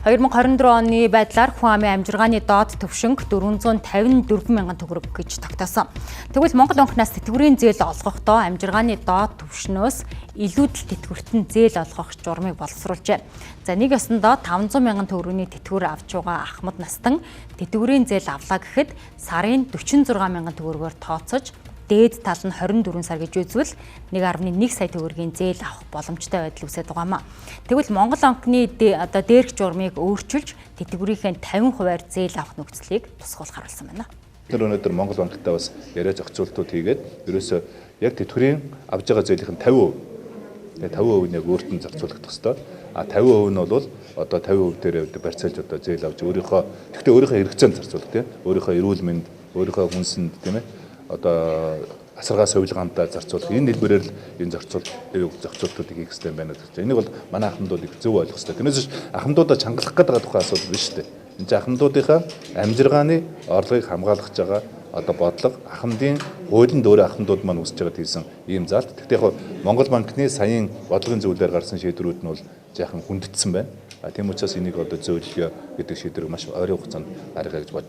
2024 оны байдлаар хүн амын амжиргааны доод түвшинг 454 мянган төгрөг гэж тогтоосон. Тэгвэл Монгол банкнаас тэтгэврийн зээл олгохдоо амжиргааны доод түвшнөөс илүүдэл тэтгэврт нь зээл олгох журмыг боловсруулжээ. За, нэг ёсондоо 500 мянган төгрөгийн тэтгэвэр авч байгаа ахмад настан тэтгэврийн зээл авлаа гэхэд сарын 46 мянган төгрөгөөр тооцож, дээд тал нь 24 сар гэж үзвэл 1.1 сая төгрөгийн зээл авах боломжтой байдал үүсээд байгаа юм а. Тэгвэл Монгол банкны одоо дээрх журмыг өөрчилж, тэтгэврийнхээ 50%-аар зээл авах нөхцөлийг тусгуулахар болсон байна. Тэр өнөөдөр Монгол банктай бас яриа зохицуултууд хийгээд, ерөөсөө яг тэтгэврийн авж байгаа зээлийнх нь 50%. Тэгээ 50% нь яг өөрт нь зарцуулагдах хэвээр. А 50% нь бол одоо 50% дээр барьцаалж одоо зээл авч, өөрийнхөө, гэхдээ өөрийнхөө хэрэгцээнд зарцуулах, тийм, өөрийнхөө эрүүл мэнд, өөрийнхөө хүнсэнд, тийм ээ, одоо асаргаа сувилгаандаа зарцуулах, энэ хэлбэрээр л энэ зохицуултуудыг хийх хэрэгтэй байна гэж. Энийг бол манай ахмадууд их зөв ойлгох хэрэгтэй. Тэрнээс биш ахмадуудаа чангалах гэдэг байгаа тухай асуудал биш үү? Энэ чинь ахмадуудынхаа амжиргааны орлогыг хамгаалах гэж байгаа одоо бодлого, ахмадын хуулинд өөрөө ахмадууд маань үсэж байгаа тийсэн ийм заалт. Гэхдээ яг Монгол банкны саяын бодлогын зөвлөлөөр гарсан шийдвэрүүд нь бол жаахан хүндэтсэн байна. А тийм учраас энийг одоо зөөлгөө гэдэг шийдвэрийг маш ойрын хугацаанд гаргая гэж бодож байгаа.